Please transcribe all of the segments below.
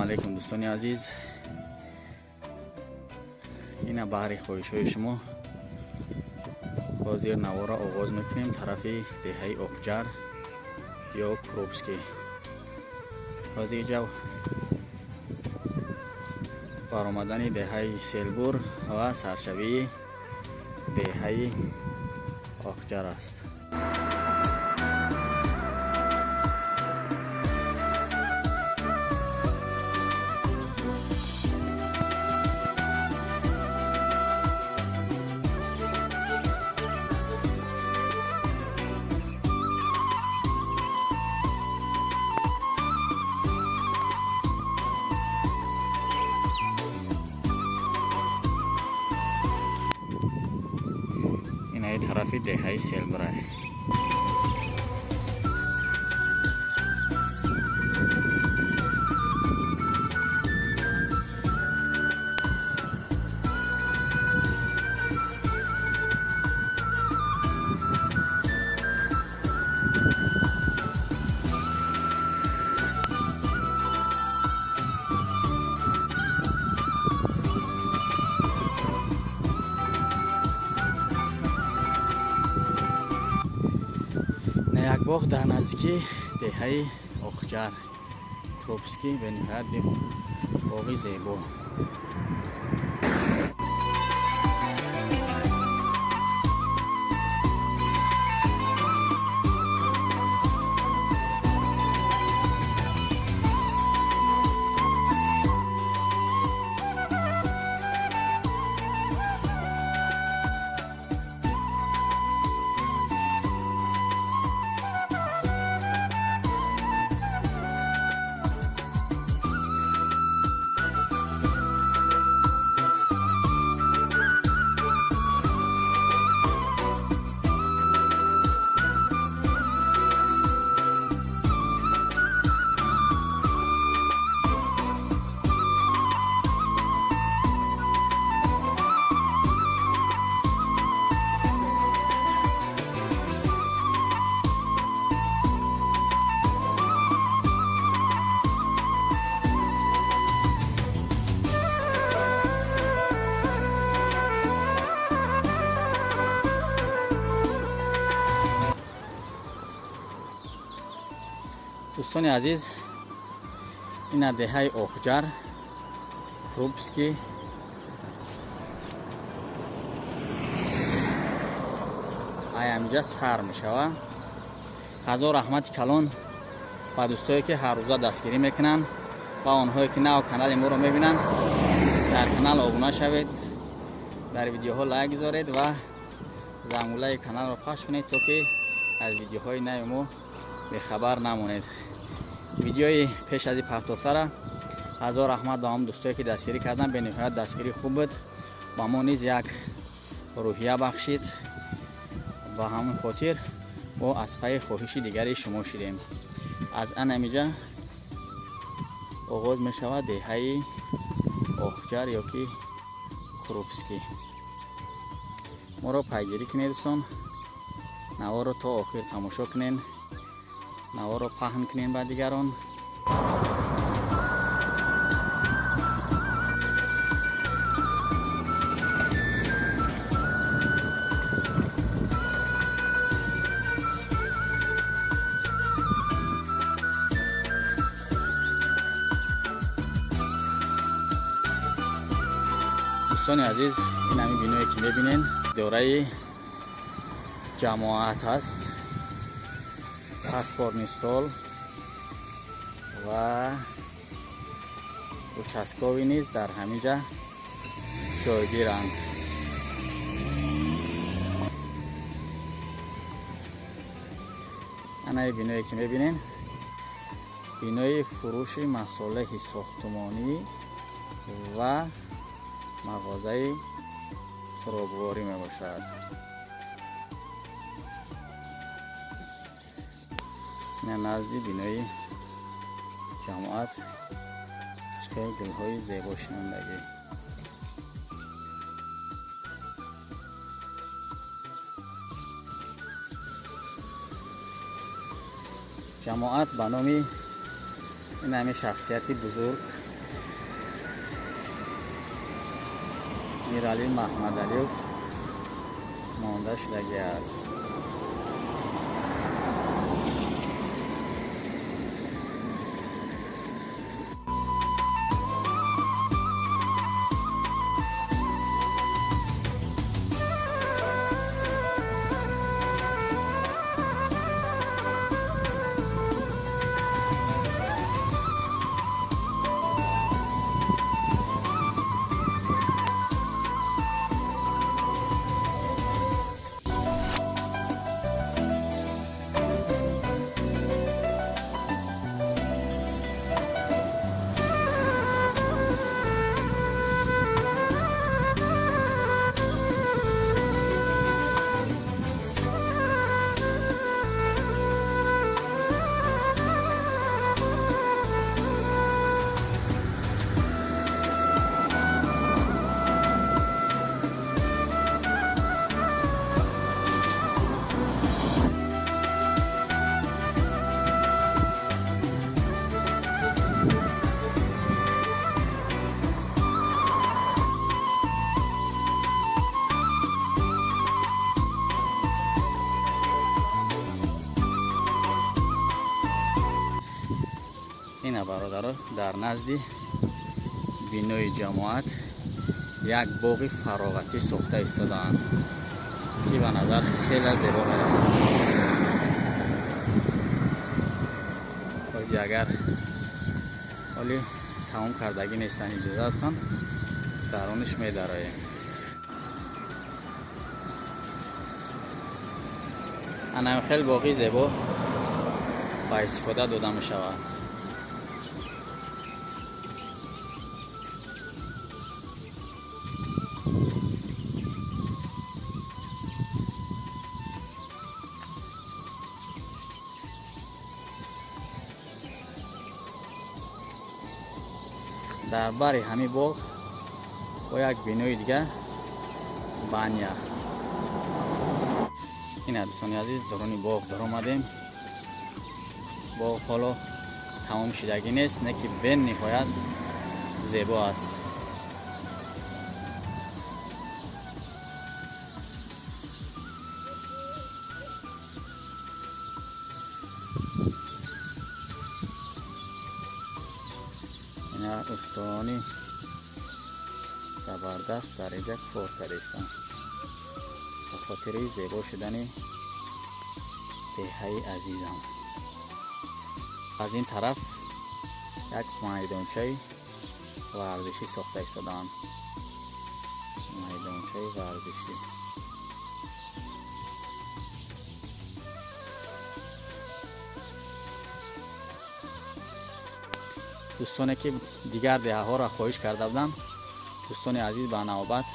Алайкум, дӯстони азиз. Ина баҳри хоҳишҳои шумо ҳозир навора оғоз мекунем тарафи деҳаи Оқҷар ё Крупский. Ҳозир ҷа баромадани деҳаи Селбур ва саршавии деҳаи Оқҷар аст. Инаи тарафи деҳаи Селбурай. Як боғ дар наздикии деҳаи Оқҷар Крупский, бениҳоят боғи зебо. Дӯстони азиз, ина деҳаи Оқҷар Крупский. Аямҷа сар мешава. Ҳазор раҳмати калон ба дӯстое, ки ҳаррӯза дастгирӣ мекунанд, ва онҳое, ки нав канали моро мебинанд, дар канал обуна шавед, дар видеоҳо лайк гузоред ва зангулаи каналро пахш кунед, то ки аз видеоҳои нави мо бехабар намонед. Видеои пеш аз и партофтара ҳазор раҳмат ба ҳам дӯстое, ки дастгирӣ кардан. Бениҳоят дастгирӣ хуб буд, ба мо низ як рӯҳия бахшид. Ба ҳамин хотир мо аз пайи хоҳиши дигари шумо шудем. Аз анамиҷа оғоз мешавад деҳаи Оқҷар ё ки Крупский. Моро пайгирӣ кунед, дӯстон, наворо то охир тамошо кунед, наворо паҳн кунем ба дигарон. Дӯстони азиз, ин ҳамин биное, ки мебинем, идораи ҷамоат аст. Паспортный стол ва участковый низ дар ҳамин ҷа ҷойгиранд. Анаи биное, ки мебинем, бинои фурӯши масолеҳи сохтумонӣ ва мағозаи хӯрокворӣ мебошад. Ина назди бинои ҷамоат чӣ гулҳои зебо шинондагӣ. Ҷамоат ба номи ин ҳамин шахсияти бузург Миралӣ Маҳмадалиев монда шудагӣ аст. Ина бародаро, дар назди бинои ҷамоат як боғи фароғатӣ сохта истодаанд, ки ба назар хеле зебо мерасад. Бози агар ҳоли тамом кардагӣ нестанд, иҷозатон даруниш медароем. Анам хел боғи зебо ба истифода дода мешавад. Дар бари ҳамин боғ бо як бинои дигар баня. Ина дӯстони азиз, даруни боғ даромадем. Боғ ҳоло тамом шудагӣ нест, не ки бениҳоят зебо аст. Ина устони забардаст дар инҷа кор кардистанд ба хотири зебо шудани деҳаи азизам. Аз ин тараф як майдончаи варзишӣ сохта истодаанд. Майдончаи варзишӣ. Дӯстоне ки дигар деҳаҳоро хоҳиш карда буданд, дӯстони азиз, ба навбат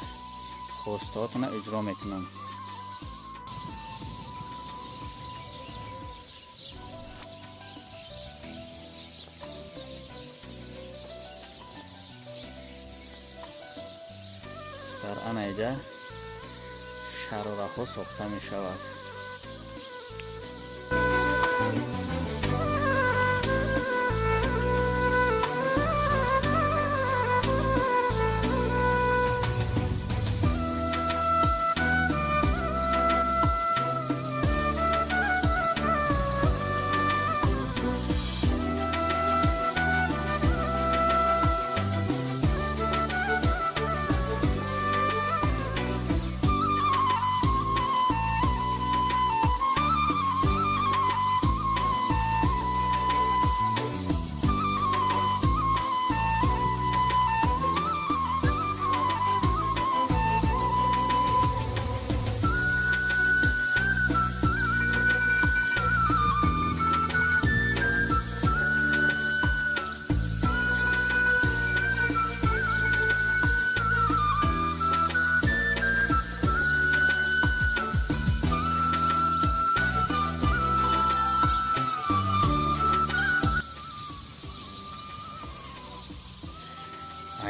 хостаҳотонро иҷро мекунам. Дар анаиҷа шарораҳо сохта мешавад.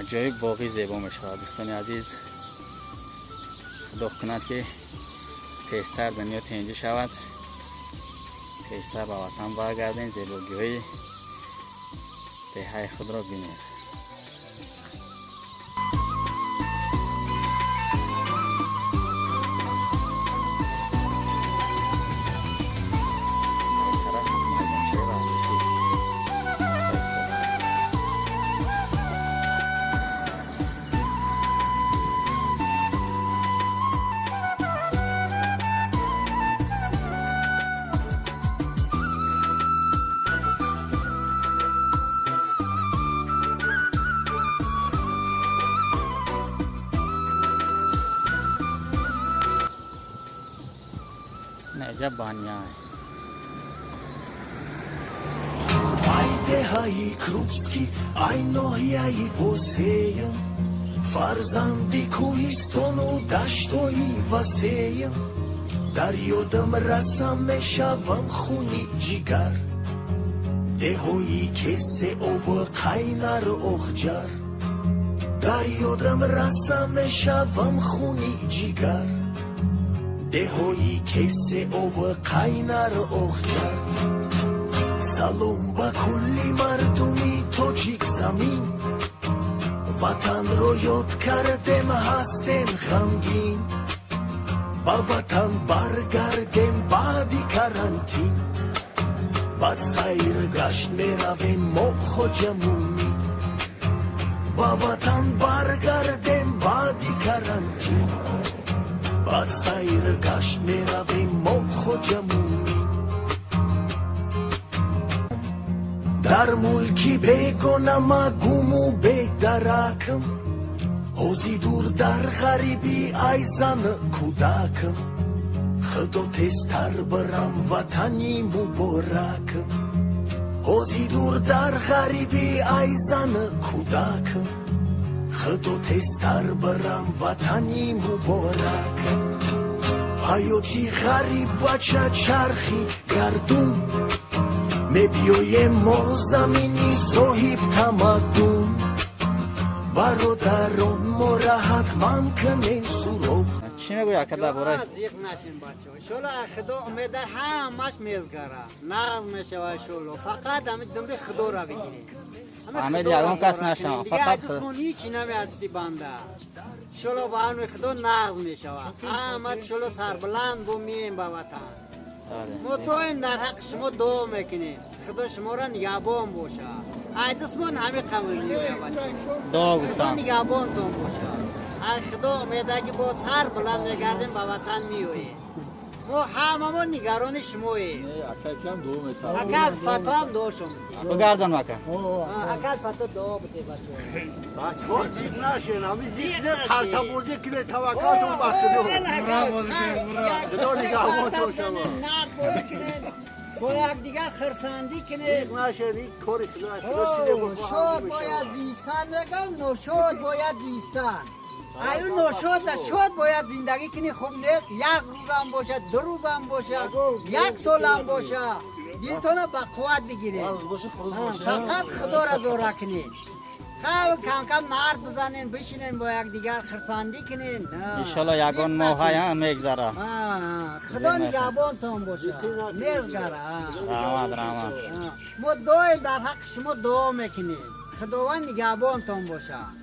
Аҷоиб боғи зебо мешавад дӯстони азиз. Худо кунад ки тезтар дунё тинҷӣ шавад, тезтар ба ватан баргардем, зебогиҳои деҳаи худро бинем. Аҷаб баня. Ай деҳаи Крупский, ай ноҳияи Восеям, фарзанди кӯҳистону даштои васеям, дар ёдам расам мешавам хуни ҷигар, деҳои Кесеову Қайнару Охҷар, дар ёдам расам мешавам хуни ҷигар, деҳои Кесеову Қайнару Охҷар. Салом ба кулли мардуми тоҷикзамин, ватанро ёд кардем, ҳастем ғамгин, ба ватан баргардем баъди карантин, баъд сайр гашт меравем мо Хоҷамумин, ба ватан баргардем баъди карантин, баъд сайр гашт меравем мо Хоҷамумин. Дар мулки бегонама гуму бедаракам, ҳози дур дар ғарибӣ ай зан кӯдакам, худо тезтар барам ватани муборакам, ҳози дур дар ғарибӣ ай зан кӯдакам, худо тезтар барам ватани муборакам. Ҳаёти ғариб бача чархи гардун, мебиёем мо замини соҳиб тамаддун, бародарон моро ҳатман кунем суроғ. Чӣ мегӯяд ака дар бораи? Зиқ нашем бачаҳо, иншолло худо умеда ҳамаш мезгара, нағз мешава иншолло. Фақат ҳамин думри худоро бигирем, умеди ягон кас нашава, фақат дусмон ҳичи намеадси банда. Иншолло ба амри худо нағз мешава, ҳама иншолло сарбаланд бо мием ба ватан. Мо доим дар ҳаққи шумо дуо мекунем, худо шуморо нигаҳбон бошад. Ай дусмон ҳамин қабул меояд, дуо худо гуфтам. нигаҳбонтон бошад. Ай худо умеда ки бо сар баланд мегардем ба ватан меоем. Мо ҳамамо нигарони шумоем. Ака Фатоам дуо шум. Бигардон ака. Ака Фато дуо бите бачаҳо. Бачаҳо зиқ нашен, ҳамин зиқ қалтабозӣ кунед, таваккалтон ба худо. Худо нигаҳбонтон шавад. Нағз бозӣ кунед, бо якдигар хурсандӣ кунед. Зиқ нашен, ин кори худо аст. Худо чизе бихоҳад, Шод мешавад. бояд зистан, мегам ношод бояд зистан. Аю ношод на шод бояд зиндагӣ кунӣ, хуб нест. Як рӯзам бошад, ду рӯзам бошад, як солам бошад, дилтона ба қувват бигиред. Фақат худоро зора кунед. Кам-кам нард бизанен, бишинен бо якдигар хурсандӣ кунен. Иншолло ягон моҳа мегзара. Худо нигаҳбонтон бошад, мезгара. Раҳмат, раҳмат. Мо доим дар ҳаққи шумо дуо мекунем, худованд нигаҳбонтон бошад.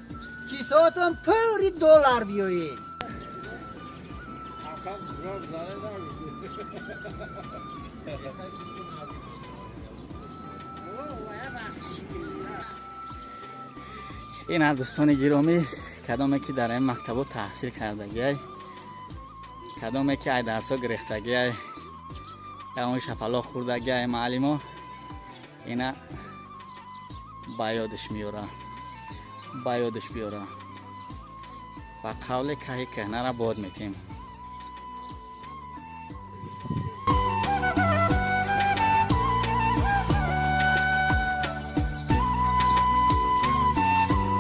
Кисоатон пури доллар биёед. Ин ҳа дӯстони гиромӣ, кадоме ки дар ин мактабо таҳсил кардагиай, кадоме ки ай дарсо гирифтагиай, ягон шапалоқ хӯрдагиай маълимо, ина ба ёдаш меёра, ба ёдаш биёра. Ба қавле каҳи кӯҳнара бод метем.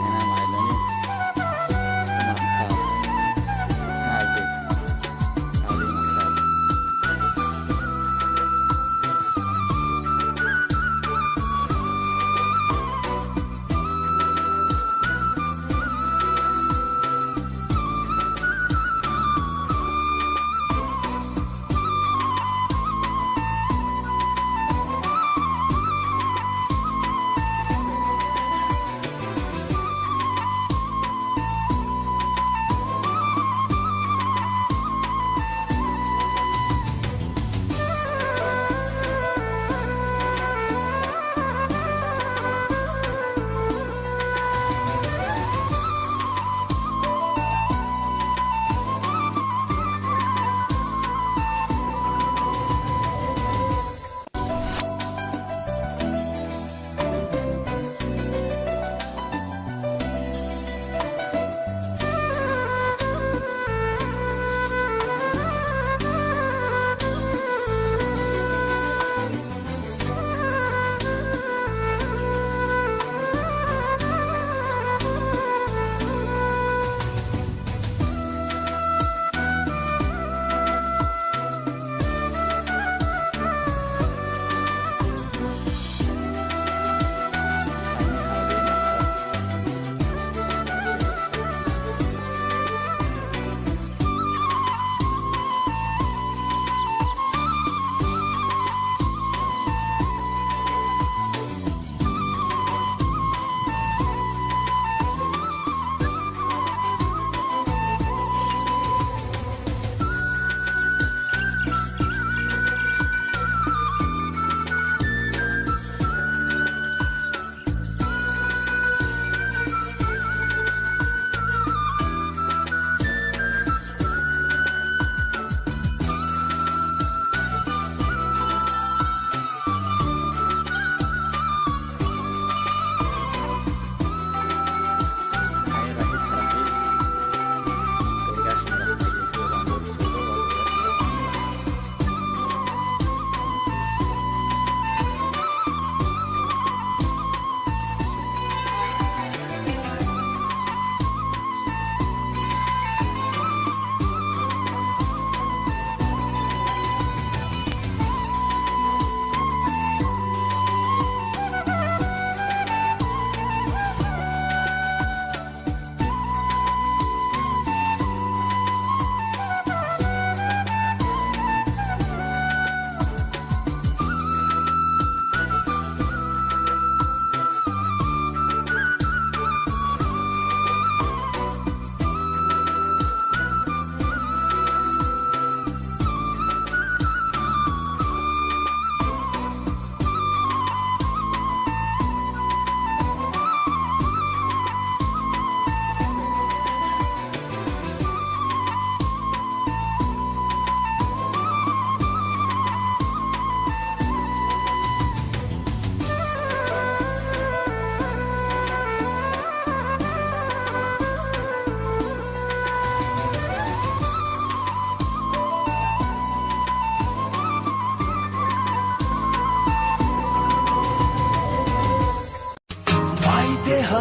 Ина майдони мактаб, наздик ҳавлии мактаб.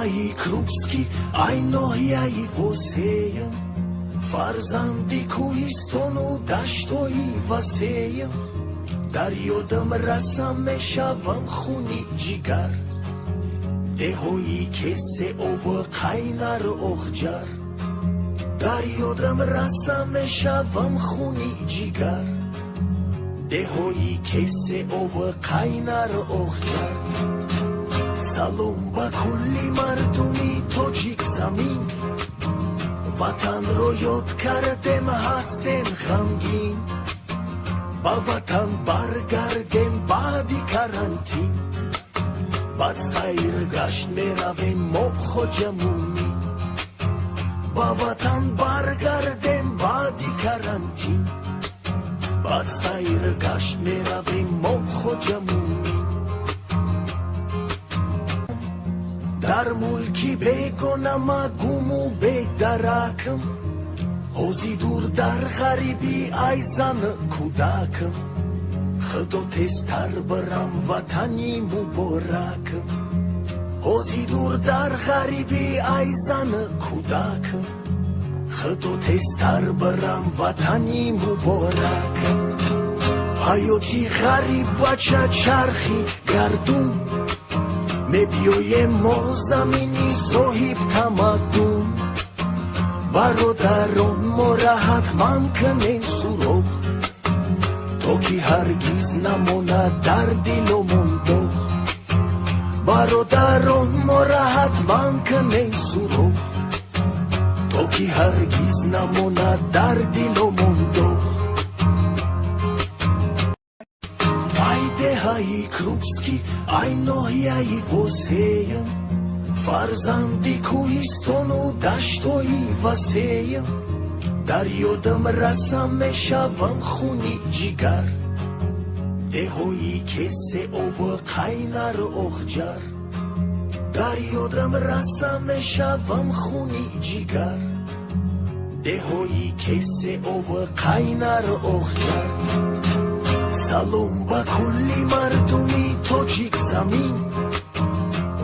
деҳаи Крупский, ай ноҳияи Восеям, фарзанди кӯҳистону даштои васеям. Дар ёдам расам мешавам хуни ҷигар, деҳои Кесеову Қайнару Оғҷар. Дар ёдам расам мешавам хуни ҷигар, деҳои Кесеову Қайнару Оғҷар. Салом ба кулли мардуми тоҷикзамин, ватанро ёд кардем, ҳастем ғамгин. Ба ватан баргардем баъди карантин, баъд сайр гашт меравем мо Хоҷа Мумин. Ба ватан баргардем баъди карантин, баъд сайр гашт меравем мо Хоҷа Мумин. Дар мулки бегонама гуму бедаракам, ҳози дур дар ғарибӣ ай зан кӯдакам. Худо тезтар барам ватани муборакам, ҳози дур дар ғарибӣ ай зан кӯдакам. Худо тезтар барам ватани муборакам. Ҳаёти ғариб бача чархи гардун, мебиёем мо замини соҳиб тамаддун. Бародарон мора ҳатман кунем суроғ, то ки ҳаргиз намонад дар диломон доғ. Бародарон мора ҳатман кунем суроғ, то ки ҳаргиз намонад дар диломон доғ. Ай деҳаи Крупский, ай ноҳияи Восеям, фарзанди кӯҳистону даштои васеям. Дар ёдам расам мешавам хуни ҷигар, деҳои Кесеову Қайнару Оғҷар. Дар ёдам расам мешавам хуни ҷигар, деҳои Кесеову Қайнару Оғҷар. Салом ба кулли мардуми тоҷикзамин,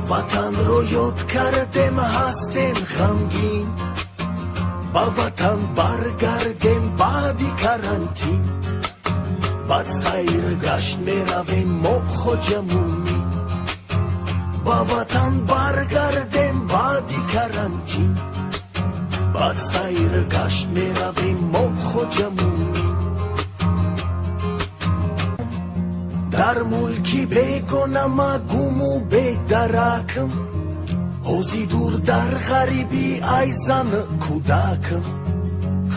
ватанро ёд кардем, ҳастем ғамгин. Ба ватан баргардем баъди карантин, баъд сайр гашт меравем мо Хоҷа Мумин. Ба ватан баргардем баъди карантин, баъд сайр гашт меравем мо Хоҷа Мумин. Дар мулки бегонама гуму бедаракам, ҳози дур дар ғарибӣ ай зан кӯдакам.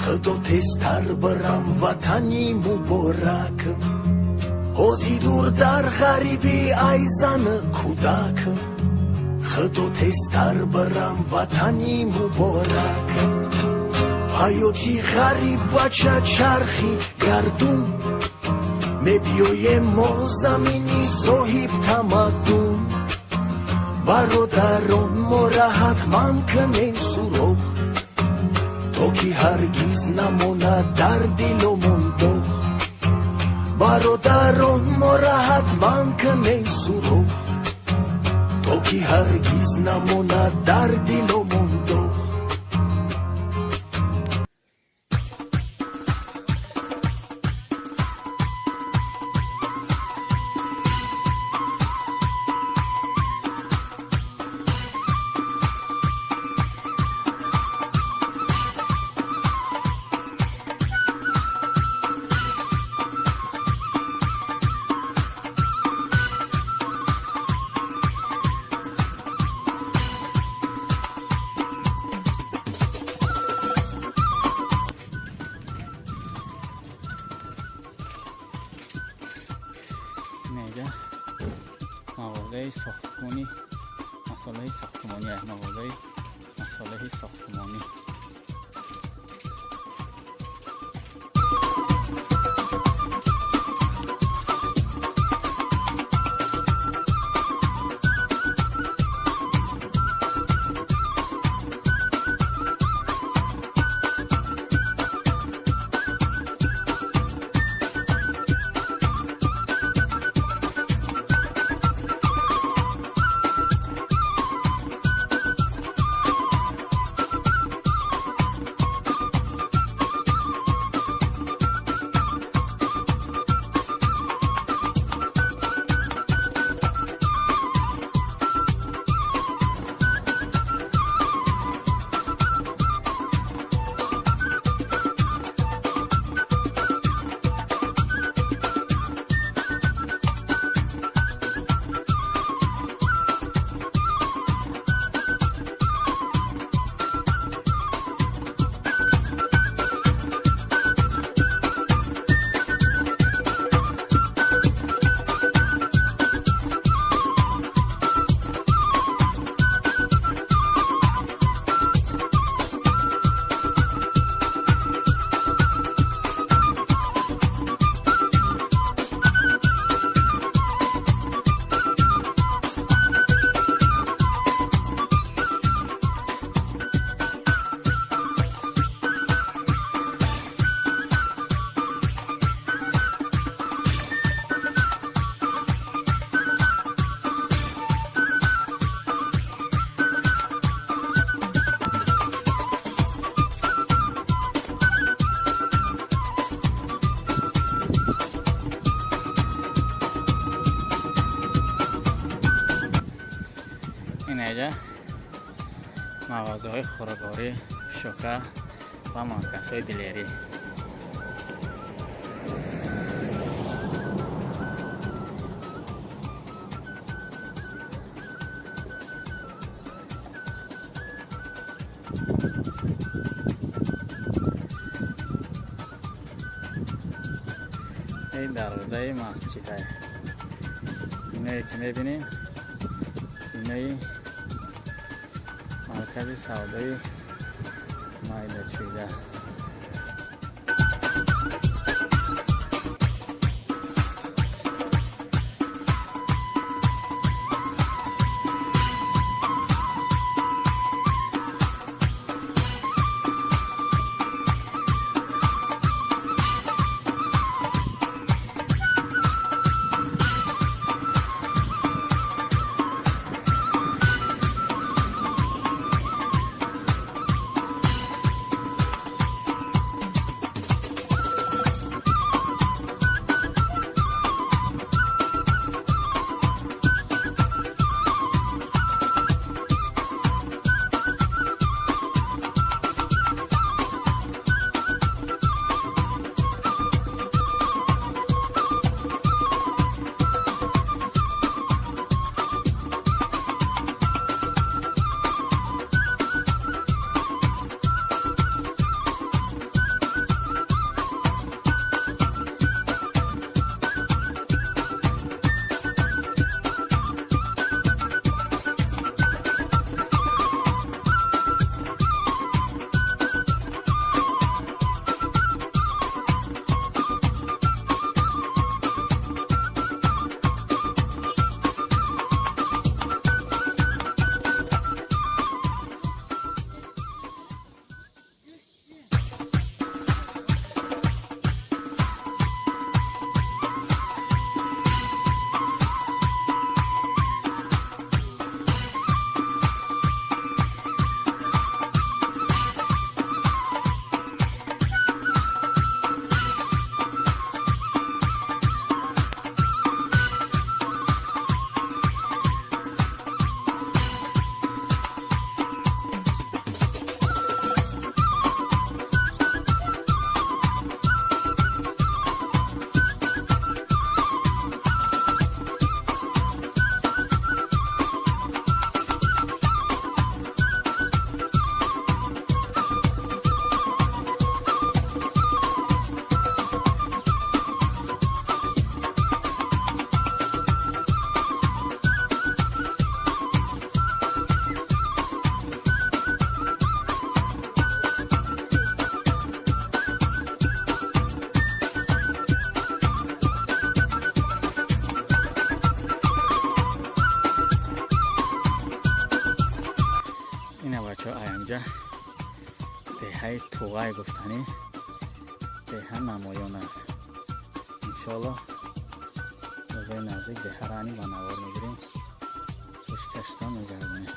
Худо тезтар барам ватани муборакам, ҳози дур дар ғарибӣ ай зан кӯдакам. Худо тезтар барам ватани муборакам. Ҳаёти ғариб бача чархи гардун, мебиёем мо замини соҳиб тамаддун. Бародарон мора ҳатман кунем суроғ, то ки ҳаргиз намонад дар диломон доғ. Бародарон мора ҳатман кунем суроғ, то ки ҳаргиз намонад дар диломон доғ. Мағозаи сохтмонӣ, масолеҳи сохтмонӣ, мағозаи масолеҳи сохтмонӣ. Инаҷа мағозаҳои хӯрокворӣ, шока ва марказҳои дилерӣ. Ин дарвозаи масҷидае. Иное ки мебинем, инои маркази савдои майдачӯйда. Ина бачаҳо, аянҷа деҳаи Туғай гуфтанӣ деҳа намоён аст. Иншоалло рӯзои наздик деҳаро ани ба навор мегирем, пешкаштон мегардонем.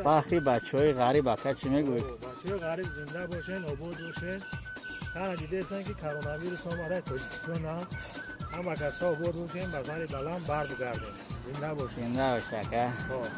Бахи бачаҳои ғариб ака чӣ мегӯед? Бачаҳои ғариб зинда бошен, обод бошен. Ана дидесан ки коронавирус омада Тоҷикистон ҳам ҳама касҳо обод бошем, ба сари баланд бар бигардем. Зинда бошем. Зинда бош, ака. Хоб.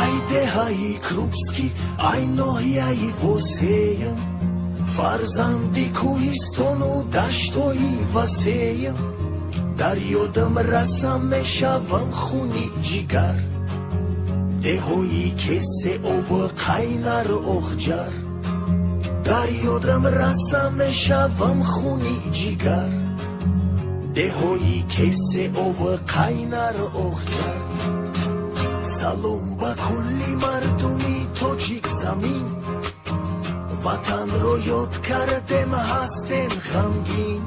Ай деҳаи Крупский, ай ноҳияи Восеям, фарзанди кӯҳистону даштои васеям. Дар ёдам расам мешавам хуни ҷигар, деҳои Кесеову Қайнару Охҷар. Дар ёдам расам мешавам хуни ҷигар, деҳои Кесеову Қайнару Охҷар. Салом ба кулли мардуми тоҷик замин, ватанро ёд кардем, ҳастем ғамгин.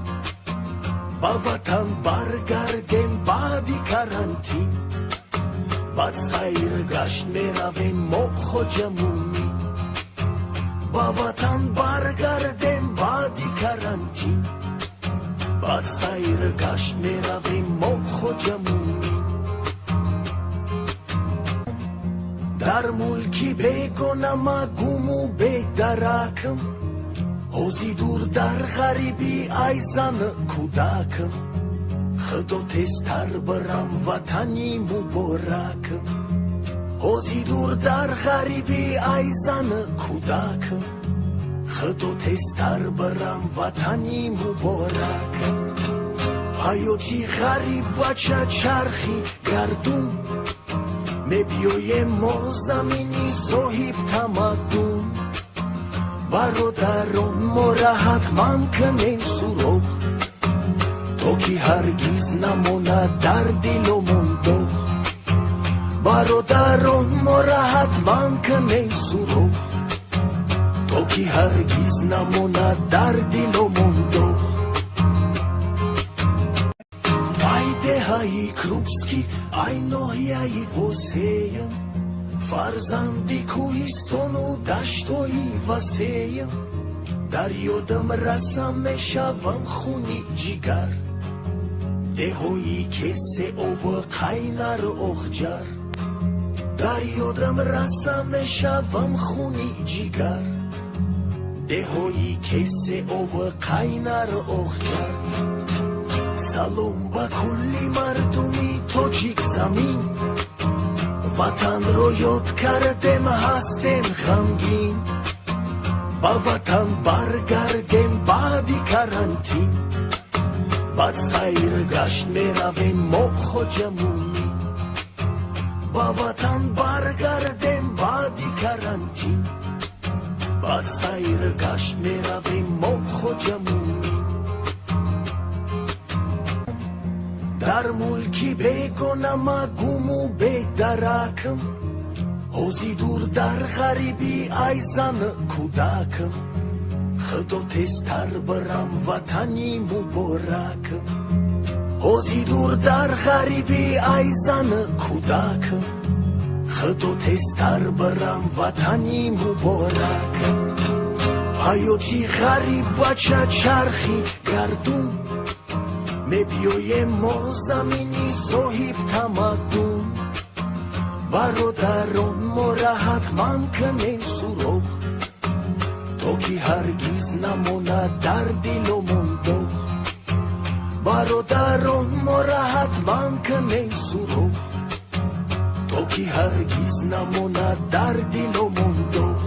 Ба ватан баргардем баъди карантин, баъд сайр гашт меравем мо Хоҷамунин. Ба ватан баргардем баъди карантин, баъд сайр гашт меравем мо Хоҷамунин. Дар мулки бегонама гуму бедаракам, ҳози дур дар ғарибӣ ай зан кӯдакам. Худо тезтар барам ватани муборакам, ҳози дур дар ғарибӣ ай зан кӯдакам. Худо тезтар барам ватани муборакам. Ҳаёти ғариб бача чархи гардун, мебиёем мо замини соҳиб тамаддун. Бародарон моро ҳатман кунем суроғ, то ки ҳаргиз намонад дар диломон доғ. Бародарон моро ҳатман кунем суроғ, то ки ҳаргиз намонад дар диломон доғ. Ай деҳаи Крупский, ай ноҳияи Восеям, фарзанди кӯҳистону даштои васеям. Дар ёдам расам мешавам хуни ҷигар, деҳои Кесеову Қайнару Охҷар. Дар ёдам расам мешавам хуни ҷигар, деҳои Кесеову Қайнару Охҷар. Салом ба кулли мардуми тоҷик замин, ватанро ёд кардем, ҳастем ғамгин. Ба ватан баргардем баъди карантин, баъд сайр гашт меравем мо Хоҷамунин. Ба ватан баргардем баъди карантин, баъд сайр гашт меравем мо Хоҷамунин. Дар мулки бегонама гуму бедаракам, ҳози дур дар ғарибӣ ай зан кӯдакам. Худо тезтар барам ватани муборакам, Ҳози дур дар ғарибӣ, ай зан, кӯдак, худо тезтар барам ватани муборак. Ҳаёти ғариб бача чархи гардун, мебиёем мо замини соҳиб тамаддун. Бародарон, мора ҳатман кунем суроғ, то ки ҳаргиз намонад дар диломон доғ. Бародарон, мора ҳатман кунем суроғ, то ки ҳаргиз намонад дар диломон доғ.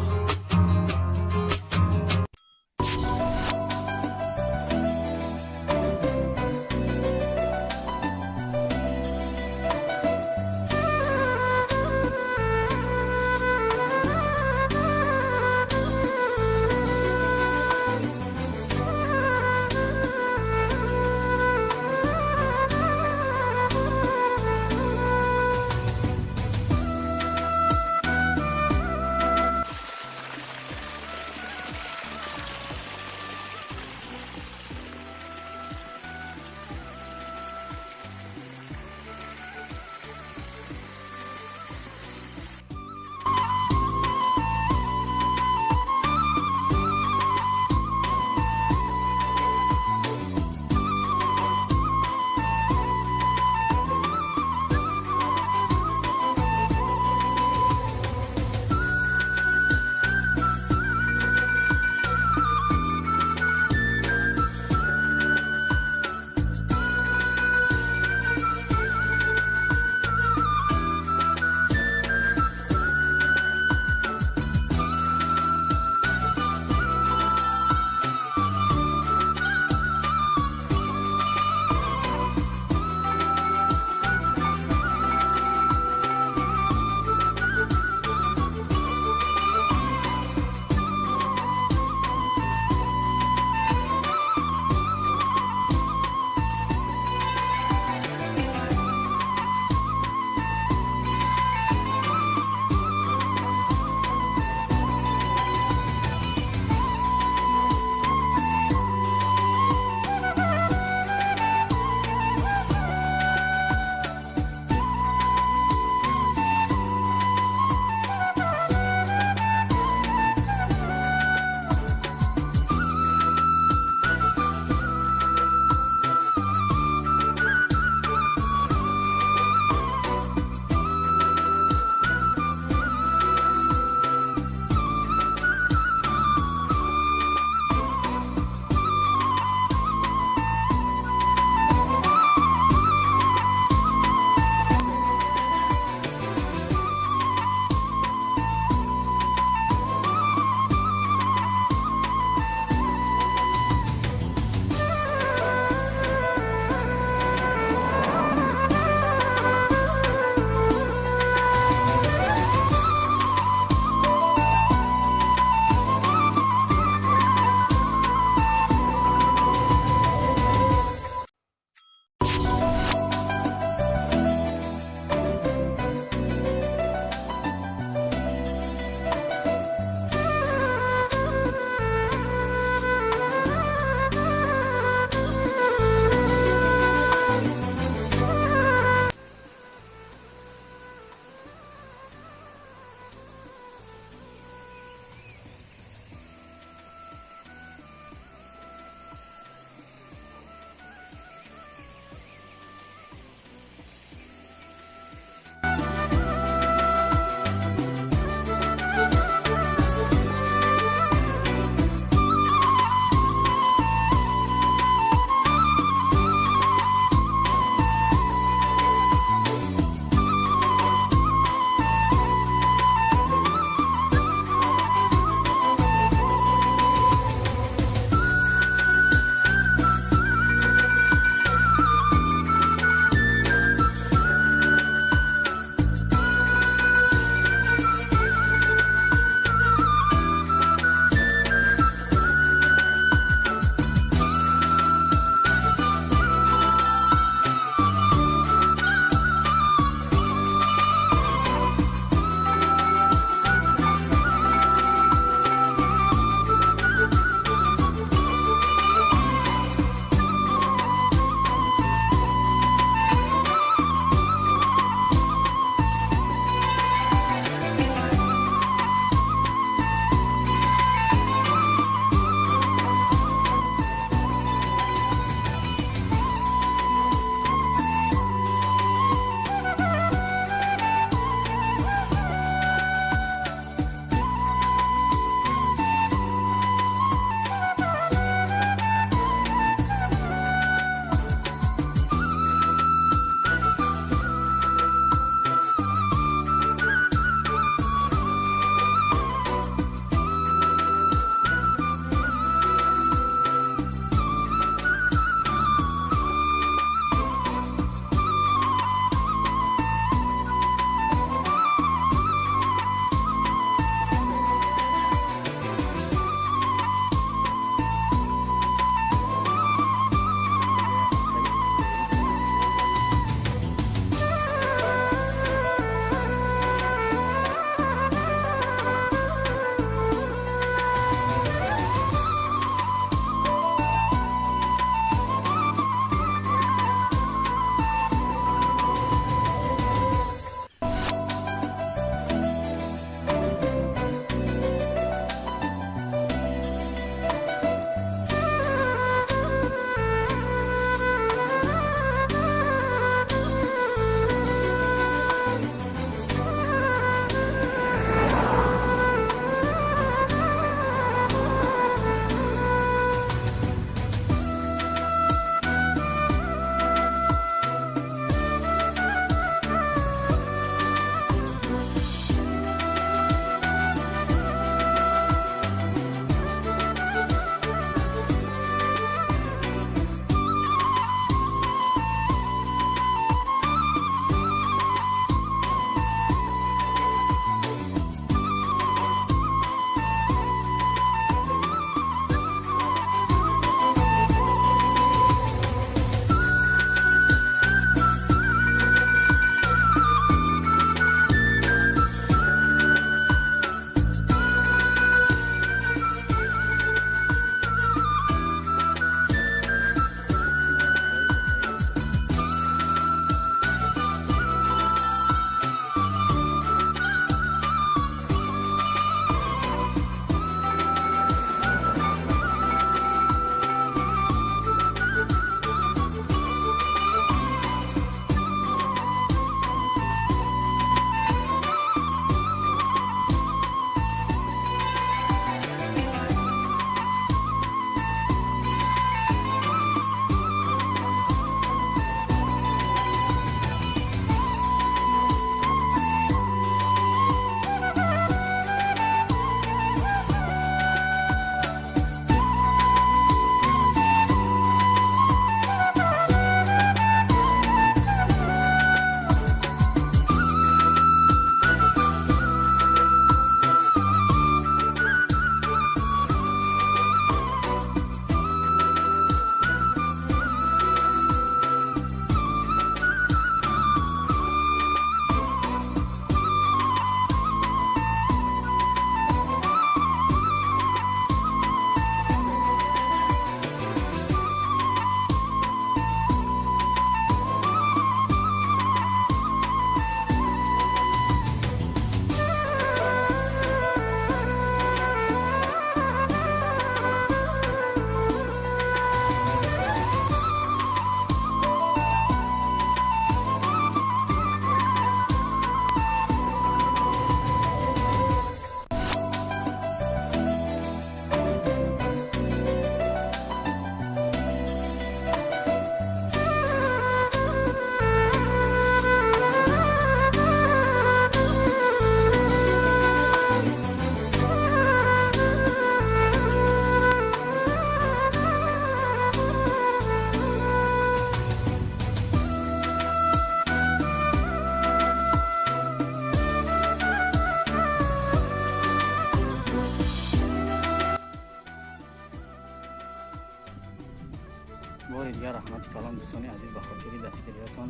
Бори дигар раҳмати калон, дӯстони азиз, ба хотири дастгириятон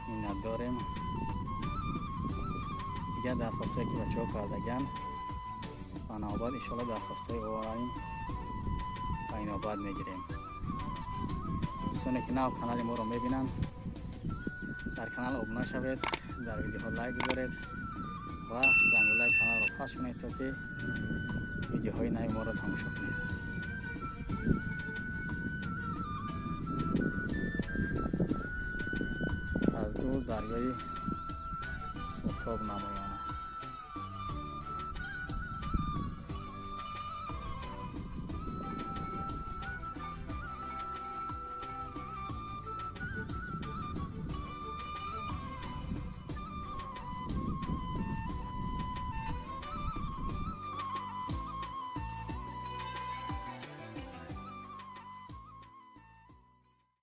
миннатдорем. Дигар дархостҳое ки бачаҳо кардаган, ба навбат иншоалло дархостҳои оварем ба инобат мегирем. Дӯстоне ки нав канали моро мебинанд, дар канал обуна шавед, дар видеоҳо лайк гузоред ва зангулаи каналро пахш кунед, то ки видеоҳои нави моро тамошо кунед. Аз дур дарёи Сурхоб намоён.